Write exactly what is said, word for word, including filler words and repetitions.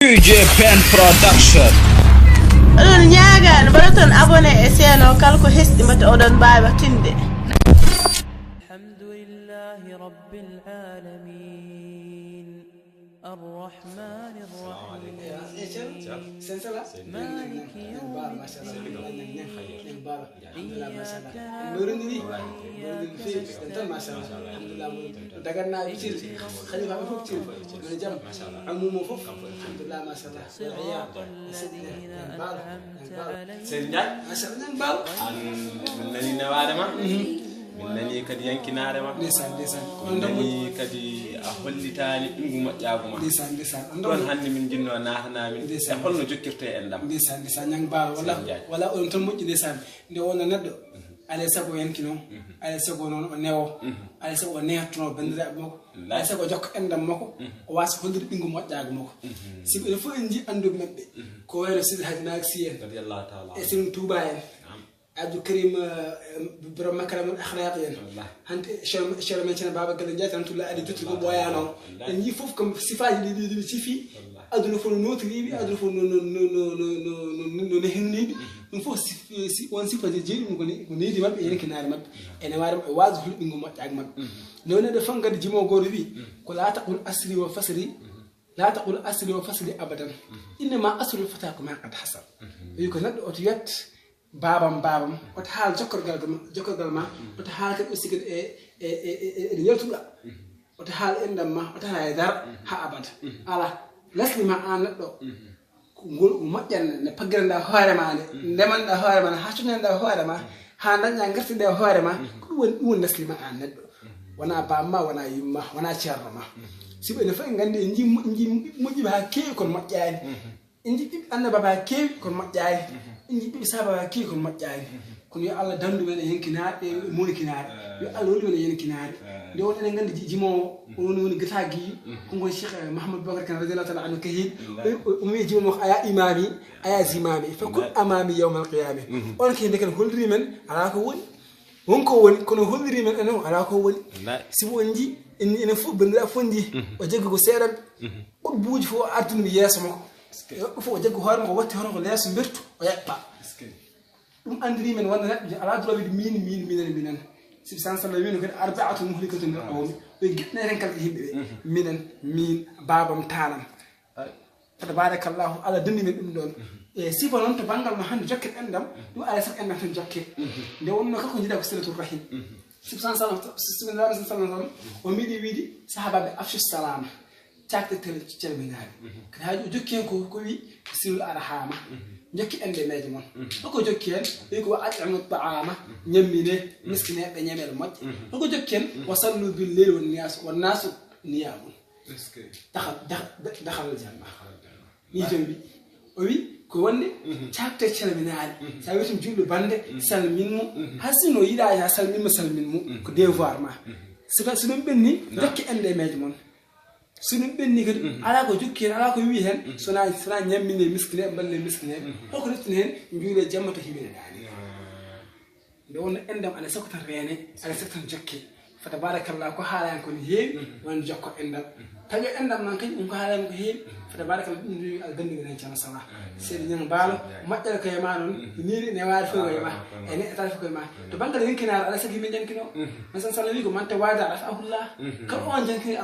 J Pen Production. Oɗon ñaagaa no mbaɗaton abonné e chaîne o kala ko hesɗi mbaɗa oɗon mbaawi tinde. الحمد لله رب العالمين الرحمن الرحيم مالك يوم الدين. Alhamdulillah, machallah. En mawrindiri. En mawrindiri no feewi. En tan, machallah. Alhamdulillah, mawrindiri. Dagannaaɓe Thiel, halifaaɓe fof Thiel. Yo jam. Amumo fof. Alhamdulillah, machallah. Wal iyaad. En seɗɗi en. En mbaalo. En mbaalo. Seydi Ndiaye. Machallah, en mbaalo. An, min nani newaare ma. Min nani kadi yankinaare ma. Ndeysaan, ndeysaan. Min nani kadi a hollitaani ɓinngu moƴƴaagu ma. Ndeysaan, ndeysaan. Ɗoon hannde min njinnoo naatana min. Ndeysaan. E holno jokkirtee enɗam? Ndeysaan, ndeysaan. Ñang Baal, wala, Seydi Ndiaye. Wala onon tan moƴƴi, ndeysaan. Nde wonno neɗɗo, alaa e sago o yankino, alaa e sago noon o newo, alaa e sago o neettono banndiraaɓe makko, alaa e sago o jokka enɗam makko, o waasa hollude ɓinngu moƴƴaagu makko. Sibu enen fof en njii annduɓe maɓɓe, ko wayno Seydi Hadji Malick Sy en, radiyallahu taala e Serigne Touba en, Abdou Karim, eh, borom Makarimul Akhlaq en, hannde Cheikh, Cheikh men Ceerno Baba Galle Ndiaye, rahmatullahi alayhi, jottiri ko ɓooyaano. En njii fof kam sifaaji ɗi, ɗi, ɗi ɓe cifi, aduna fof no nootiriiɓe, aduna fof no, no, no, no, no, no, no, no, no henniniiɓe. Ɗum fof si, si, on sifa je jeeɗi ɗum ko ne-, ko nehdi maɓɓe, e yankinaare maɓɓe, e newaare maɓɓe, e waasde hulɓingo moƴƴaare maɓɓe. Nde woni ɗo fof ngaddi jimo gooto wi, ko la taqul asri wa fasri, la taqul asri wa fasri abadan. Innama asrul fata ko ma qad hasal. Wi ko neɗɗo oto yet, baabam, baabam, oto haal jokkorgal ma, jokkorgal ma, oto haal kadi aussi kadi e, e, e, e, e, e yaltuɗa. Oto haal enɗam ma, oto haal e dara, haa abada. Alaa, lesdi ma aan neɗɗo, ko ngol ko moƴƴan ne paggiranɗa hoore ma nde, ndemanɗa hoore ma nde, haa cunanɗa hoore ma, haa dañɗa ngartiɗa hoore ma, ko ɗum woni, ɗum woni lesdi ma aan neɗɗo. Wona baaba ma, wona yumma, wona ceerno ma. Sibu enen fof en nganndi, en njii mo-, en njii moƴƴiɓe haa keewi kono moƴƴaani. En njii ɓiɓɓe annabaaɓe haa keewi kono moƴƴaani. En njii ɓiɓɓe sahaabaaɓe haa keewi kono moƴƴaani. Kono yo Allah danndu men e yankinaare, e monikinaare. Yo Allah wallu men e yankinaare. Nde won enen nganndi ji-, jimoowo, o woni, woni gata giyi, ko ngol Cheikh, eh, Mahamadou Babacar Kane radiyallahu taala anhu kahin. O, o, o wiyi jimoowo makko, "Aya imami, aya zimami, fa kun amami yawmal qiyami." On ko hende kan holliri men, alaa ko woni. Won ko woni, kono holliri men enen o alaa ko woni. Wallaay. Sibu on njii, en, enen fof banndiraaɓe fof njii. O jaggi ko seeɗan. Qutbuuji fof o ardini mi yeeso makko. E woɓɓe fof o jaggi hoore makko, o watti hono ko leeso mbertu, o yaɓɓa. Ɗum anndiri men wonde neɗɗo alaa droit wiide min, min, minen, minen. Sibu san sallam wiino kadi, "Arbaatun muhlikatun lil qawmi." Ɓe giɗneten kala ko yimɓe ɓe. Minen, min, baabam, taanam. Fa tabarakallahu, Allah danndi men ɗum ɗoon. E sifa noon to banngal no hannde jokken enɗam, ɗum alaa e sago enɗam tan jokke. Nde wonnoo kala ko njiɗaa ko silatul rahim. Sibu san sallam, sibu san sallam, o mbiɗi wiide sahaabaaɓe afshu salama, caakte tel-, calminaare. Kadi haa o jokki heen ko, ko wi, ko silul arhama. Jokki enɗam meeje mon. Hoko jokki heen, wi ko wa at'imu ta'ama, ñammine, miskineeɓe ñamel moƴƴe. Hoko jokki heen, wa sallu bil leyli wan niyaasu, wan naasu niyaamun. Est-ce que dakhal, dakh-, dakhalal janna. Ni jom wi. O wi, ko wonde, caakte calminaare. Sa wiytum julɗo bannde, salmin mo. Hay sinno yiɗaa ya salmin mo, salmin mo. Ko devoir ma. So ka-, so ɗum ɓenni, jokki enɗam meeje mon. So ɗum ɓenni kadi, alaa ko jokki heen, alaa ko wi heen, so wonaa, so wonaa ñammine miskine, mballe miskine. Hoko reftina heen, njuule jamma to himɓe daani. Nde wonno enɗam alaa e sago tan reene, alaa e sago tan jokke. Fa tabarakallah, ko haalaani ko ne heewi, wonande jokko enɗam. Taƴo enɗam noon kadi, ɗum ko haalaani ko heewi. Fa tabarakallah, ɗum ɗum algannduɓe nen Ceerno Salah. Seydi Ñaŋ Baalo, moƴƴere ko e ma noon, niiri newaare fof ko e ma. E neɗɗo tawata fof ko e ma. To banngal yankinaare, alaa e sago yimɓe jankino. Men san sallam wi ko man tawada rafa'ahullah. Kala on jankini